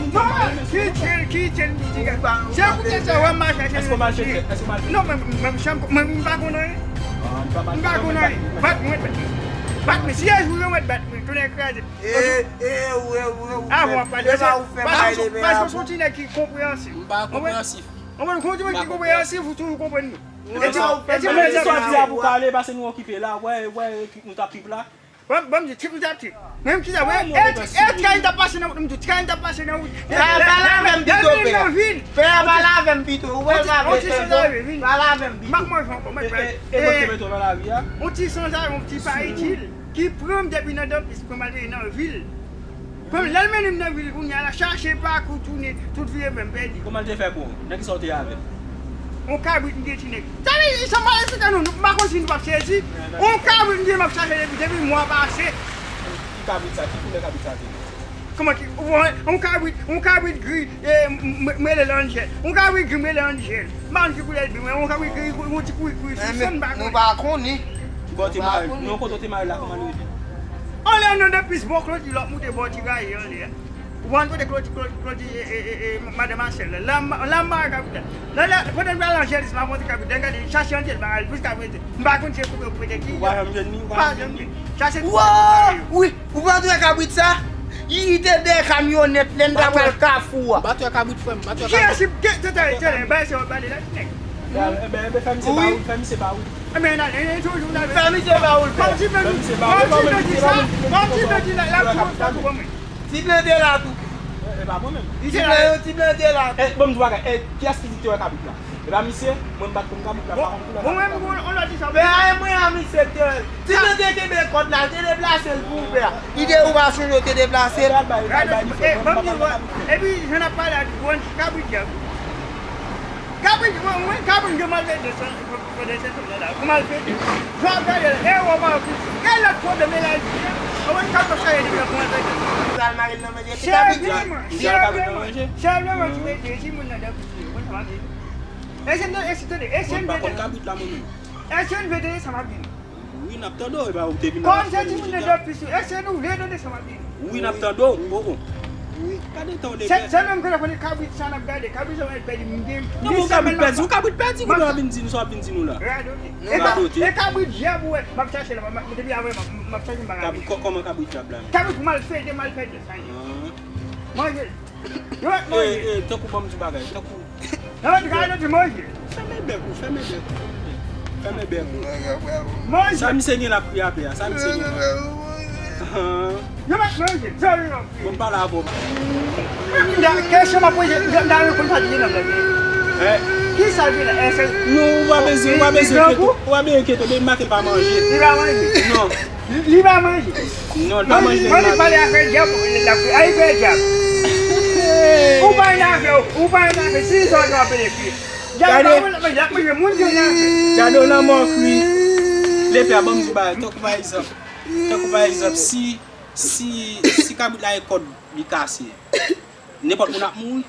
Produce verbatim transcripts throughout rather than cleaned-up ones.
moun pa mal, men ki tchèl, ki tchèl, ki tchèl. Se pou tèt sa, wè, m al chache. Èske w mal fete? Èske w mal fete? Non, men, men, m pa konn anyen. M pa konn anyen. Bat mwen, bat mwen. Bat mwen. Si e jou yo mèt bat mwen, tounen kraze. E, e, ou, e, ou, e, ou. Avan, pa de sa. Paske ou se yon ti nèg ki konpreyansif. M pa konpreyansif. Ou konn, konn yon ti moun ki konpreyansif, ou toujou konprann li. E ti, e ti moun sa di a pou kale, paske nou okipe la, wè, wè, nou t ap trip la. Bon, bon, m di, trip nou t ap trip. Menm ki sa, wè, e ti kay t ap pase nan wout, m di, ti kay t ap pase nan wout. Pale avè m pito, pè. Pè, pale avè m pito. Ou wè sa vle, pale avè m pito. M ap manje ankò, mwen. E, e, e, mwen te mete w nan lari a. Yon ti sanzave, yon ti pa itil, ki pran m depi nan dopis, pran m al nan vil. Kòm lè l mennen m nan vil kounye a la, chache pakou tounen, tout vire men m pèdi. Kòman l te fè pou ou? Nan kisa w te avè l? On kabrit m gen ti nèg. Sa vle di, sa m pale sou tè nou, nou, m pa konn si nou p ap sezi. On kabrit m gen m ap chache depi, depi mwa pase. Ki kabrit sa? Ki koulè kabrit sa te? Kòman ki, on, on kabrit, on kabrit gri, e, m, m, m rele l Angel. On kabrit gri m rele Angel. M pa konn ki koulè l byen, on kabrit gri, on ti kouri kouri sou sèn, m pa konnen. Nou pa konnen. Ki bò te mare, non, kote w te mare la, kòman l rele? Anlè nan dopis bò Klodi, lòt moute bò ti rayi anlè a. Ou konn kote Klodi, Klodi, Klodi, e, e, e, e, madan Masèl la. La, m- la, m mare kabrit la. La, la, pandan m pral Anjèlis, m ap monte kabrit la, gade, chache Anjèl, m pa al, jiska prezan. M pa konn si e kote ou prete ki. Ou pa janm jwenn li, ou pa janm jwenn li. Chache. Wa! Wi, ou pa t wè kabrit sa? Li te dèyè kamyonèt, lè n t ap al Kafou a. M pa t wè kabrit, frè m, m pa t wè kabrit. Kiyès ki, ki, te, te, te, te, bay se yo pale la, nèg. Ebyen, ebyen, fè misye ba ou, fè misye ba ou. Ebyen, nan, e, e, toujou nan. Fè misye ba ou l, pè. Fè misye ba ou l. Fè misye ba ou l. Ti blan te la tou. E, e pa mwen menm. Ti blan, ti blan te la tou. E, bon, m di w bagay, e, kiyès ki di te wè kabrit la? E pa misye, mwen m pa t konn kabrit la, pa konn koulè kabrit la. Bon, mwen, mwen, on lòt istwa. Pè a, e mwen a misye te wè. Ti blan te kenbe kòd la, te deplase l pou ou, pè a. Ide ou pa sonje, te deplase l. Al bay, al bay li, frè mwen, m pa pale kabrit. Epi, jan n ap pale a, bon, kabrit djab. Kabrit, mwen, mwen, kabrit, yo maltrete sa. Kòman l fè? Jan w ap gade l, e w ap pran plis. E lòt pwoblèm e la l di a. Ou wè, n ka pran chaje depi nan kòman l fè. Pral mare l nan manje. Sèlman, sèlman, sèlman ti mete timoun nan dan pye. Ou konn sa m ap di? Èske n tande, èske n tande, èske n vle tande? Èske n vle tande sa m ap di nou? Wi, n ap tande w, e pa ou te vin la. Kòm se timoun nan dòt fis yo, èske nou vle tande sa m ap di nou? Wi, n ap tande w. Oh, oh. Gade tan w leve. Se menm kote kote kabrit sa n ap gade, kabrit sa w ap pèdi, m gen. Non, men w kabrit pèdi, w kabrit pèdi, kote w ap vin di nou sa w ap vin di nou la? Radote. E kabrit dyab ou wè, m ap chache la, depi avè m ap chache m pa ka. Kòman kabrit dyab la? Kabrit malfede, malfede sa ye. Manje l. Yo mèt manje. Tankou ban m di bagay, tankou. Nan lòt kay nou di manje. Fèmen bèk ou, fèmen bèk ou. Fèmen bèk ou. Manje. Sa misye gen l ap kriye apre a, sa misye gen la? Yo mèt manje. Bon, m pale avè w. Kesyon m ap poze, m ta renmen konn sa ki gen nan men li. Kisa l gen la? Èske non, ou pa bezwen, ou pa bezwen enkyete, ou pa bezwen enkyete, men make l pa manje. Li pa manje. Non. Li pa manje. Non, li pa manje. Mwen li pale afè dyab, a li fè dyab. Ou pa nan afè, ou pa nan afè, si sa w ap pede fè. Dyab pa manje, l ap manje moun ki nan afè. Gade w nan mòkri. Lepè a ban m di bagay, tankou pa egzanp, tankou pa egzanp, si, si, si kabrit la e kòd li kase, nenpòt moun ap mouri.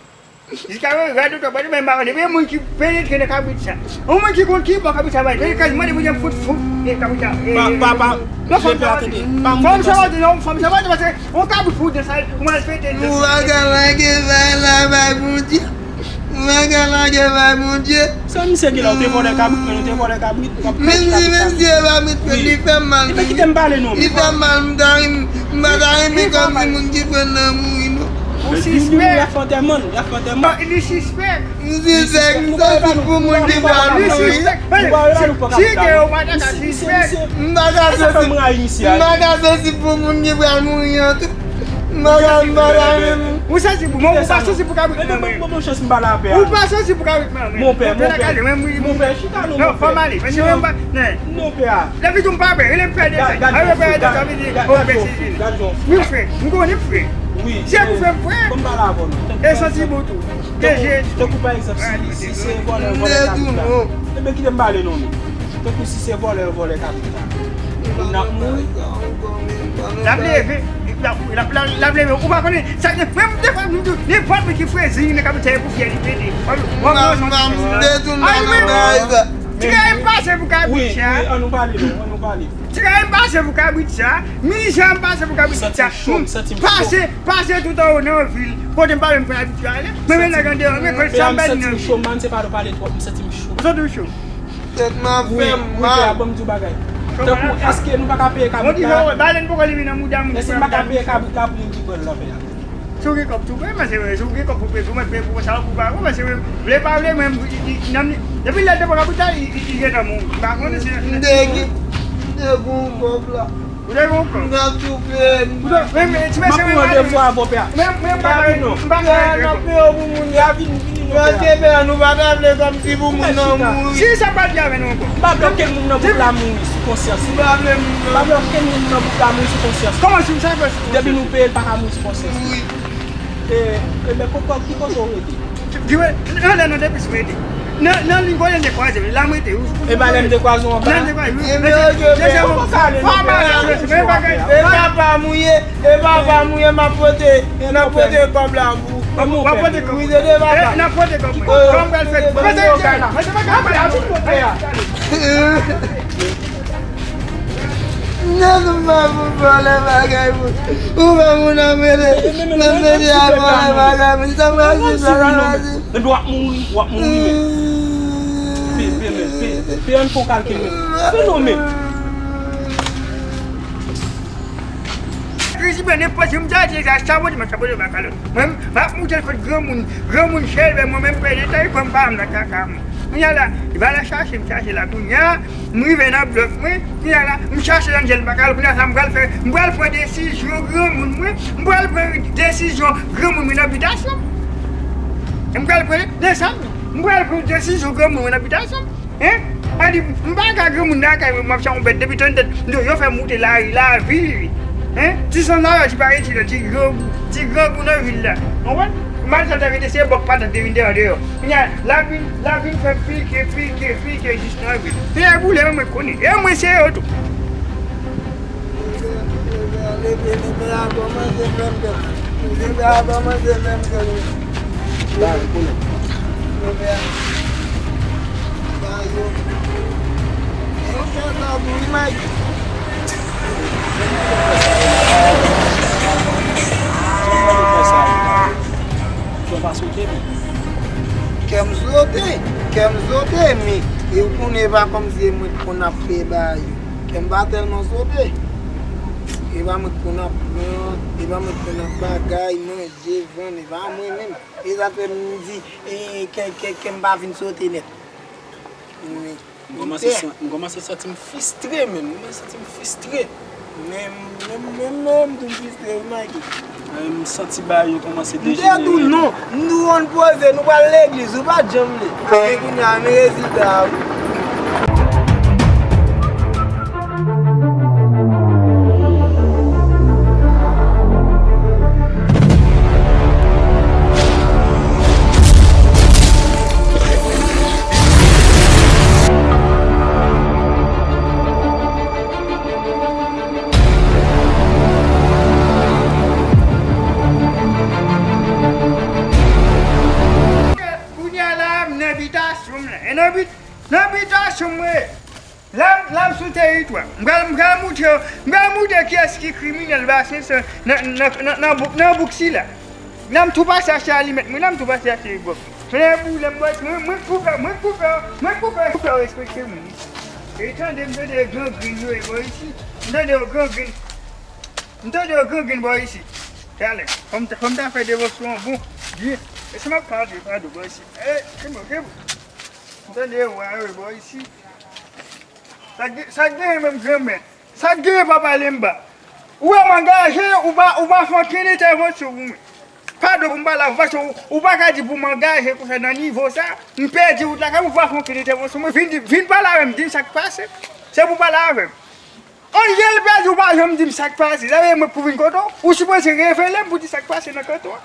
Jiskaprezan, radyo tòg, pa di mwen, m pa konnen. Men moun ki penetre nan kabrit sa. Yon moun ki konn ki bò kabrit sa bay. Penetre, mande Bondye fout fou. E kabrit sa. Pa, pa, pa. Non, fòm sa pa di. Fòm sa pa di, non, fòm sa pa di, paske yon kabrit fou de sa, ou mal fete. Ou pa ka lage bay la bay Bondye. Ou pa ka lage bay Bondye. Sa misye gen la, ou te vòlè kabrit, men ou te vòlè kabrit. Menm si, menm si e pa met li fè m mal. Epi kite m pale non. Li fè m mal, m ta ri, m pa ta renmen kòm si moun ki pran nan mouri non. Ou sispèk. Y ap fè antèman, y ap fè antèman. Li sispèk. M sispèk, m santi pou moun ki pral mouri. Li sispèk. Si te yo pa ta ka sispèk. M pa ka santi, m pa ka santi pou moun ki pral mouri an tou. M pa ka, m pa ka menm. Ou santi pou, ou pa santi pou kabrit nan mwen. Ou pa santi pou kabrit nan mwen. Monpè, monpè, monpè, chita non, monpè. Fò m ale, men si mwen pa, non. Monpè a. Depi tou m pa pè, rele m pè de sa. Gad, gad, gad, gad, gad, gad, gad, gad, gad. Wi, frè, m konnen, frè. Wi, se pou fè m frè. Ban m pale avè w non. E santi bon tou. Tankou, tankou pa egzanp, si, si se vòlè yo vòlè kabrit la. Ebyen, kite m pale non, men. Tankou si se vòlè yo vòlè kabrit la. Moun nan ap mouri. L ap leve, l ap, l ap, l ap, l ap leve. Ou pa konnen, sa, menm defwa, m di, nenpòt moun ki frezin nan kabrit sa, e pou fyè li pete. M detounen nan bagay sa. Ti kay m pase pou kabrit sa. Wi, wi, ann nou pale non, ann nou pale. Ti kay m pase pou kabrit sa. Mizè m pase pou kabrit sa. M santi m cho, m santi m cho. Pase, pase tout anwo nan vil. Kote m pa menm konn abitye ale. Men men nèg andeyò, men konn sa m bay nan vil. M santi m cho, man, se pa de pale twòp, m santi m cho. Ou santi w cho? Tèt mwen ap fè m mal. Wi, wi, pè a, ban m di w bagay. Tankou, èske nou pa ka peye kabrit la? Èske nou pa ka peye kabrit la pou moun ki pran l la, pè a? Si w gen kòb tou, peye, men se vre, si w gen kòb pou peye, pou mwen peye pou sa, pou pa, pou mwen se vre, vle pa vle, mwen, depi lè l te pran kabrit la, li gentan mouri. M pa konnen si. M te gen, m te gen yon kòb la. Ou te gen yon kòb? M t ap tou peye. M ap pran randevou avè w, pè a. Pè a, vin non. Pè a, n ap peye w pou moun yo. Pè a, vin, vin non, pè a. Paske pè a, nou pa ta vle kòmsi pou moun nan mouri. Si sa pa di avè nou ankò. M pa vle okenn moun nan gwoup la mouri sou konsyans mwen. M pa vle moun nan. M pa vle okenn moun nan gwoup la mouri sou konsyans mwen. Kòman si m sa fè sou konsyans mwen? Depi nou peye, l pa ka mouri sou konsyans mwen. Wi. E, e, men kòman, ki kote w rete? Ki wè, nan, nan, nan, depi sou ede. Nan, nan liy kote n te kwaze, la m rete, wi. E pa lè m te kwaze w anba? Lè m te kwaze, wi. E men, ok, men, fò bagay, men, bagay. E papa m ou ye, e papa m ou ye, m ap pote, m ap pote kòb la pou ou. W ap pote kòb. Wi, se de papa. E, n ap pote kòb, mwen. Kòm pral fèt. Mwen se, mwen se, mwen se, mwen se, Nan nou pa pou vòlè bagay moun. Ou pa moun ap rele. Nan mete a vòlè bagay moun. Sa m pral di, sa m pral di. Epi w ap mouri, w ap mouri, men. Pe, pe, men, pe, pe, ann fè w kalkil, men. Fè non, men. Krizi, men, nenpòt, si m ta di, sa, sa, bon, sa, bon, sa, bon. Mwen, m ap moute l kot granmoun. Granmoun chèlbè, mwen menm, pèdi tan, li pran m pa m nan kaka, mwen. Kounye a la, li pa la chache m, chache la. Kounye a, m rive nan blòk mwen, kounye a la, m chache Angel m pa ka al, kounye a sa m pral fè, m pral pran desizyon granmoun mwen, m pral pran desizyon granmoun mwen nan bitasyon m. M pral pran, desann, m pral pran desizyon granmoun mwen nan bitasyon m. Hein? Sa di, m pa ka granmoun nan kay mwen, m ap chache yon bèt depi tann tèt, m di yo fè m moute lari, lavil. Hein? Ti sans lavil, ti pa rete nan, ti grangou, ti grangou nan vil la. Konprann? Maten sa te rete, se bòk patat te vin deyò, deyò. Kounye a, l ap vin, l ap vin fè pike, pike, pike jis nan vil. Se e boule mwen konnen. E mwen se yo tou. Lepe, lepe a kòmanse fè m pè. Lepe a kòmanse fè m pè. Lepe a. Yo fè sa tou wi, Mike. Kè w pa sote, men. Kè m sote, kè m sote, men e w konnen e pa kòmsi e mwen t konn ap fè bagay yo. Kè m pa tèlman sote. E pa mwen t konn ap pran, e pa mwen t konn ap bagay, manje, vann, e pa mwen menm. E sa fè m di, e, kè, kè, kè m pa vin sote nèt. Men, M kòmanse san-, m kòmanse santi m fristre menm. M kòmanse santi m fristre. Men, men, men, men, m tou m fristre wi, Mikey. E, m santi bagay yo kòmanse dejenere. M te di w non. M di w ann poze, nou pral legliz, ou pa t janm vle. Men kounye a, men rezilta a wi. Kounye a la, m nan bitasyon m la. E nan bit-, nan bitasyon m, wi. La, la m sou teritwa. M pral, m pral moutre, m pral moutre kiyès ki kriminèl basen sa nan, nan, nan, nan bouk, nan bouk sila. La m tou pase achte alimèt mwen, la m tou pase achte bòf. Fè boule m, bòs, mwen, mwen k pou fè, mwen k pou fè, mwen k pou fè, pou fè respekte mwen. E tande, m tande yo grangrin yo e bò isi. M tande yo grangrin. M tande yo grangrin bò isi. Talè, fò m ta, fò m ta fè devansyon an bon, byen. E sa m ap pale, pale bò isi. E, kenbe, kenbe. M tande yo wa yo e bò isi. Sa k gen, sa k genyen menm granmèt? Sa k genyen papa Lemba? Ou wè m angaje, ou pa, ou pa fè okenn entèvansyon pou mwen. Padon pou m pale avè w, paske ou, ou pa ka di pou m angaje konsa nan nivo sa, m pèdi wout lakay mwen, ou pa fè okenn entèvansyon. Mwen vin di, vin pale avè m, di m sa k pase. Se pou w pale avè m. Anjèl pèdi, ou pa janm di m sa k pase. Sa vle di mwen k pou vin kote w, ou sipoze revele m pou di sa k pase nan kanton an.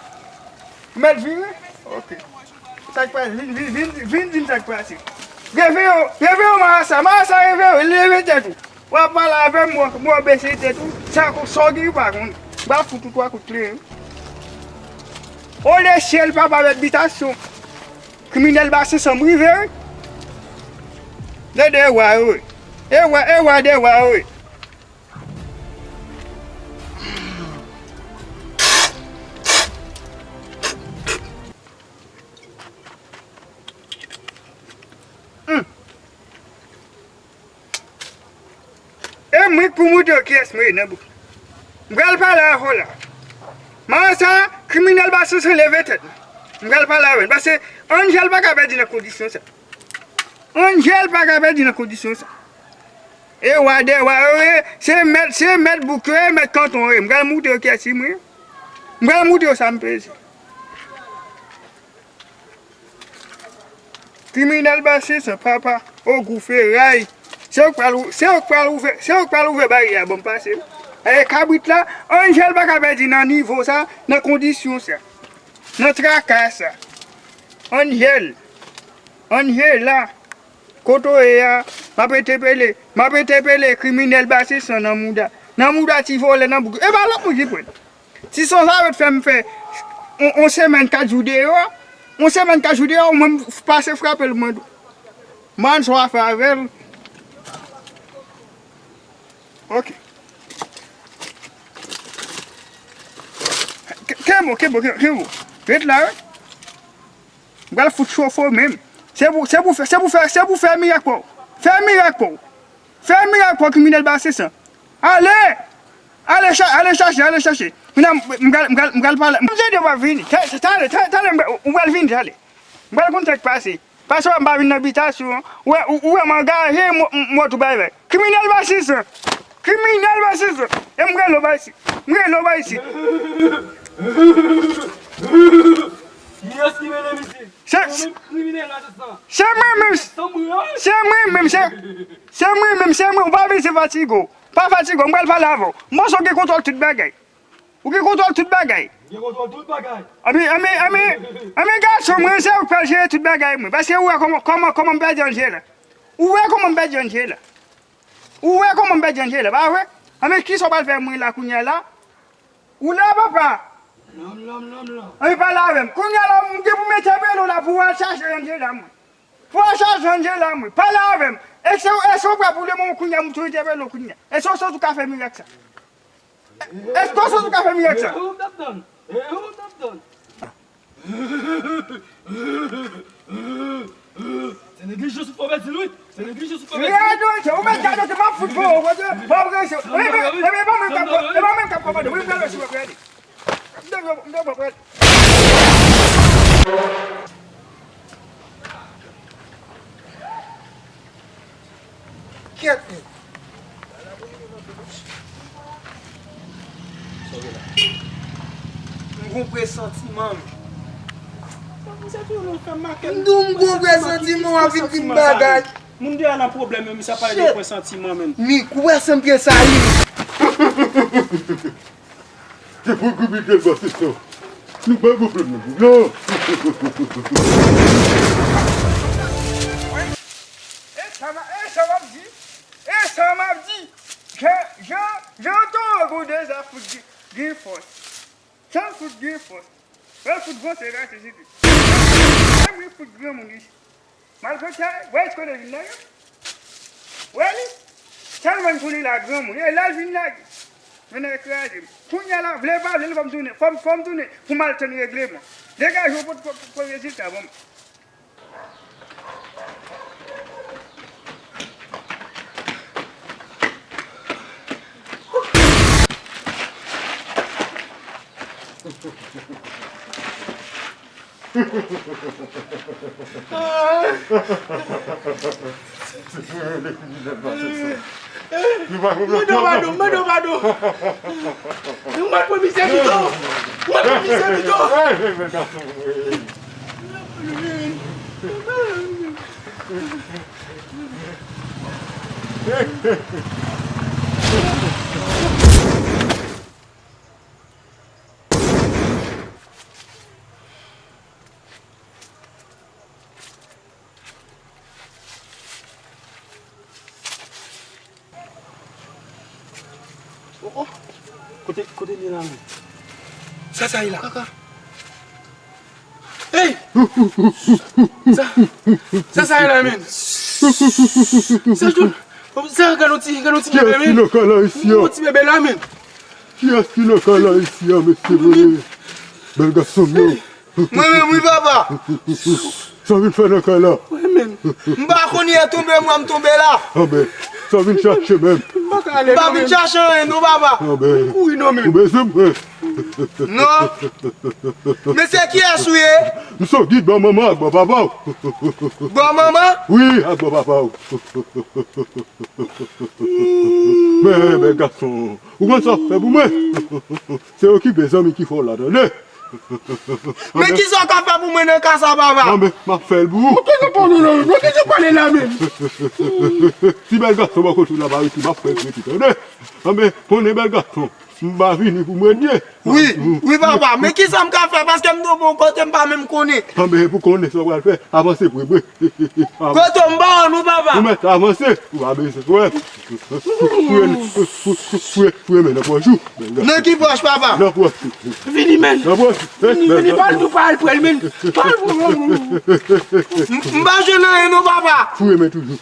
Ou mèt vire? Ok. Sa k pase? Vin, vin, vin, vin di m sa k pase. Reveye w, reveye w, Marasa. Marasa, reveye w, leve tèt ou. W ap pale avè m, mwen, mwen bese tèt ou. Sa, sa w gen, ou pa konnen. M pral fout ou twa kout kle, wi. O le syèl, papa, bèt bitasyon. Kriminèl basen san m rive, wi. De, de wa yo, wi. E wa, e wa de wa yo, wi. Hmm. E mwen k pou moutre w kiyès mwen ye nan bouk. M pral pale avè w la. Marasa, kriminèl basen san leve tèt. M pral pale avè l. Paske Anjèl pa ka pèdi nan kondisyon sa. Anjèl pa ka pèdi nan kondisyon sa. E wa dè wa yo ye, se mèt, se mèt bouk yo ye, mèt kanton yo ye. M pral moutre yo kiyès mwen ye. M pral moutre yo sa m peze. Kriminèl basen san papa, ogou feray. Se yo k pral ou-, se yo k pral ouvè, se yo k pral ouvè baryè a, ban m pase wi. E kabrit la, Anjèl pa ka pèdi nan nivo sa, nan kondisyon sa, nan traka sa. Anjèl, Anjèla, kote w ye a, m ap entèpele, m ap entèpele kriminèl basen san nan mouda, nan mouda ti vòlè nan bouk. E pa lòt moun ki pran l. Ti sanzave t fè m fè on, on semèn kat jou deyò. On semèn kat jou deyò, mwen m pase frape l mwen tou. Mann, sa w a fè avè l? Ok. Ke-, kenbe w, kenbe w, kenbe w. Ret la, wi. M pral fout chofe w menm. Se pou, se pou fè, se pou fè, se pou fè mirak pou w. Fè mirak pou w. Fè mirak pou w, kriminèl basen san. Ale! Ale cha-, ale chache, ale chache. Kounye a, m pral, m pral, m pral pale. M tande w ap vini. Ta-, ta-, talè, ta-, talè, m pral, ou pral vini, talè. M pral konn sa k pase. Pase w m pa vin nan bitasyon an. Ou wè, ou, ou wè m angaje, m, m, m wè tout bagay. Kriminèl basen san. Kriminèl basen san. E m rele w ba isi. M rele w ba isi. Kiyès ki rele misye? Se, se mwen menm, se mwen menm, se, se mwen menm, se mwen, ou pa bezwen fatige w. Pa fatige w, m pral pale avè w. M panse w gen kontwòl tout bagay. Ou gen kontwòl tout bagay. Gen kontwòl tout bagay. Anben, anben, anben, anben, gason mwen, se ou k pral jere tout bagay mwen. Paske ou wè kòman, kòman, kòman m pèdi Anjèla. Ou wè kòman m pèdi Anjèla. Ou wè kòman m pèdi Anjèla, pa vre? Anben, kisa w pral fè mwen la kounye a la? Ou la, papa? Lòm, lòm, lòm, lòm. Anben, pale avè m. Kounye a la, m gen pou m entèpele w la pou w al chache Anjèla mwen. Pwòch ajan Angela mwen, pale avè m. Èske, èske w prè pou lemonn kounye a, m tou entèpele w kounye a? Èske w santi w ka fè mirak sa? Èske w santi w ka fè mirak sa? Se neglijans ou fè w pèdi l, wi. Se neglijans ou fè w pèdi l. Gade, ou mèt gade, m ap fout bon, w pa prese. E pa mwen k ap, e pa mwen k ap kòmande, wi, m gade si w ap gade. M te, m te pran prè. Kèt, men. M gon presantiman, men. M di w m gon presantiman, w ap vin di m bagay. Moun deyò nan pwoblèm yo, misye ap pale de presantiman, men. Mik, ou wè sanble sa ye. Se pou gripe ke l pase san. Nou pa pwoblèm nan, non. E sa m, e sa m ap di. E sa m ap di. Jan, jan, jan Toro Goudens ap fout gen, gen fòs. Jan l fout gen fòs. Lè l fout vanse, rase se tout. Mwen fout granmoun isit. Malfektè, wè èske l vin lage? Wè li? Tèlman l konnen l a granmoun, e lè l vin lage, men nèg kraze m. Kounye a la, vle pa vle, fò m tounen, fò m, fò m tounen pou m al tann regleman. Degaje w pou, pou, pou rezilta ban m. Mande w padon, mande w padon. Mwen pran mizè pito. Mwen pran mizè pito. Oh, oh. Kote, kote li la, men? Sa, sa, li la. Kaka. Hey! Sa, sa, sa, li la, men. Sa, sa, gade yon ti, gade yon ti bebe, men. Kiyès ki nan kay la isi a? Yon ti bebe la, men. Kiyès ki nan kay la isi a, mesye, mwen? Bèl gason m yo. Mwen menm, wi, papa. Sa w vin fè nan kay la? Wi, men. M pa konnen, e tonbe mwen, m tonbe la. Anben, sa w vin chache menm? M pa ka ale, non, men. M pa vin chache anyen, non, papa. Anben, m kouri, non, men. Ou bezwen mwen? Non. Men se kiyès ou ye? M se yon gid bò manman ak bò papa w. Bò manman? Wi, ak bò papa w. Men, bèl gason, ou konn sa w fè pou mwen? Se okipe zanmi ki fè w la, tande? Men kisa w ka fè pou mwen nan ka sa, papa? Anben, m ap fè l pou ou. Ou te nan pale la, men. Ou te nan pale la, men. Ti bèl gason bò kote w la pa rete, m ap fè l rete, tande? Anben, konnen bèl gason, m pa vini pou mwen dye. Wi, wi, papa, men kisa m ka fè? Paske m tonbe yon kote m pa menm konnen. Anben, pou konnen sa w pral fè, avanse pre pre. Kote w m ba w, non, papa? Ou mèt avanse, ou pa bezwen, wè. Fouye, fouye, fouye, fouye men nan pòch ou. Nan ki pòch, papa? Nan pòch ou. Vini, men. Nan pòch ou. Vini, vini, pa al tou, pa al pran l, men. Pa al pran l, men. M, m pa jwenn anyen, non, papa. Fouye men toujou.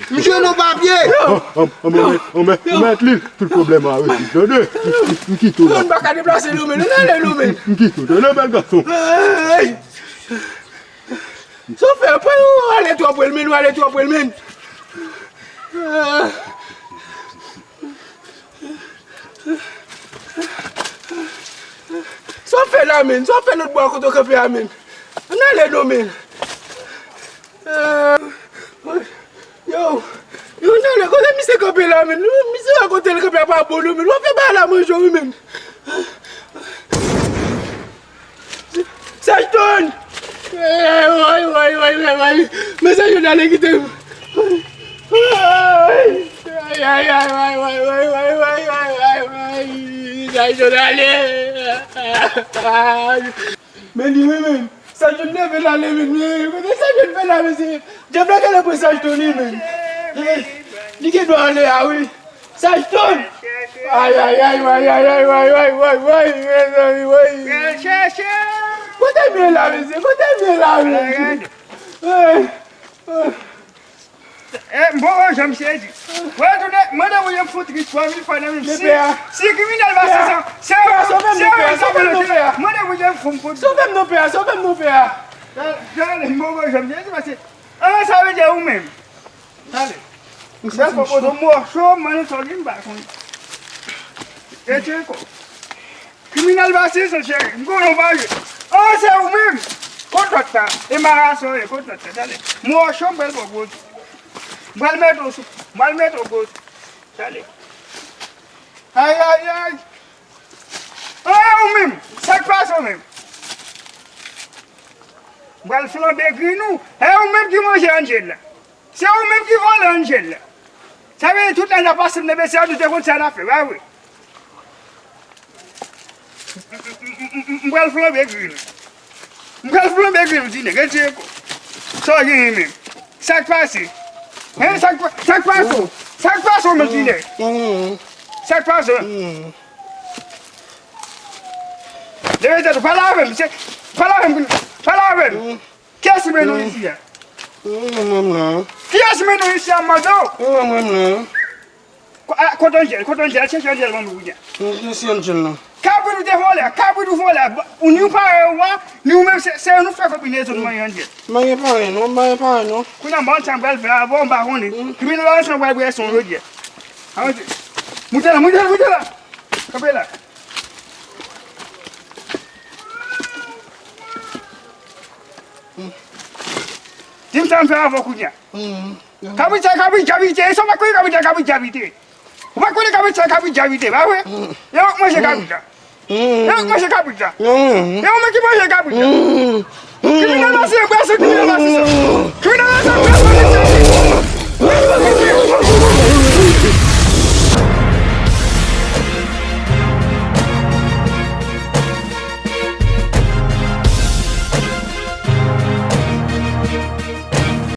M jwenn yon papye. An, an, an, men, an, men, ou mèt li, tout pwoblèm a rezoud, tande? M, m, m kite w la. M pa ka deplase, non, men, nou ale, non, men. M, m kite w, tande, bèl gason? Hey! Sa w fè, pran yon ale twò pre l, men, yon ale twò pre l, men. Sa w fè la, men? Sa w fè lòt bò a kote w kanpe a, men? Ann ale non, men. Ah, yo, yo, ann ale kote misye kanpe la, men. Misye wè kote l kanpe a pa bon non, men. W ap fè bagay la manje w, wi, men. Sèjtòn! Woy, woy, woy, woy, woy. Men Sèjtòn ale kite m. Woy. Ay, ay, ay, woy, woy, woy. Sèjtòn ale. Men li wi, men. Sèjtòn leve l ale, men. Men kote Sèjtòn fè la, mesye? Djab la genlè pran Sèjtòn, wi, men. Li gen dwa ale a, wi. Sèjtòn! Ay, ay, ay, woy, ay, ay, woy, woy, woy, woy, mezanmi, woy. Pral chèche. Kote m ye la, mesye? Kote m ye la, mesye? Ala gade. Eh, eh. Eh, m poko janm sezi. Wè, tounen, mande pou yon fout tris twa mil fwa nan menm. Si, si kriminèl pa se sa, se ou, se ou, se ou, mande pou yon fout. Sove m non, pè a, sove m non, pè a. Gade, m poko janm sezi, paske, ah, sa vle di ou menm. Tande. M pral pwopoze w mòso, mande sa w di, m pa konn. Retire kò w. Kriminèl pa se sa, cheri. M konnen w pa jwe. Oh, se ou menm. Kot lòt la? E marasa w ye, kot lòt la? Tande. Mòso, m pral pran gwo tou. M pral mete w sou. M pral mete w gwo tou. Tande. Ay, ay, ay. Oh, ou menm. Sa k pase w menm? M pral flanbe grenn ou. E ou menm ki manje Angel la. Se ou menm ki vòlè Angel la. Sa vle di tout lè n ap pase m nan mesye a, nou te konn sa n ap fè, pa vre? M, m, m, m, m pral flanbe grenn ou. M pral flanbe grenn ou, ti nèg, retire kò w. Sa w genyen menm? Sa k pase? Hein, sa k pa-, sa k pase w? Sa k pase w menm, ti nèg? Sa k pase w? Leve tèt ou, pale avè m, se, pale avè m, pale avè m. Kiyès ki mennen w isi a? Mwen menm nan. Kiyès ki mennen w isi a, m mande w? Mwen menm nan. Ko-, a, kote Angel? Kote Angel? Al chèche Angel ban mwen kounye a. Mwen chèche Angel nan. Kabrit ou te vòlè a, kabrit ou vòlè a, ba-, ou ni ou pa wè wa, ni ou menm se, se nou fè konbinezon nou manyen Angel. Manyen pa anyen non, manyen pa anyen non. Kounye a, m pa konn sa m pral fè avè w, m pa konnen. Kriminèl la, sa m pral bwè son jodi a. Avanse. Moute la, moute la, moute la. Kanpe la. Di m sa m fè avè w kounye a. Kabrit sa, kabrit djab li te ye. E sa w pa konnen kabrit sa, kabrit djab li te ye. Ou pa konnen kabrit sa, kabrit djab li te ye, pa vre? E ou k manje kabrit la. E ou k manje kabrit la. E ou menm ki manje kabrit la. Kriminèl masiye, brase kriminèl masiye.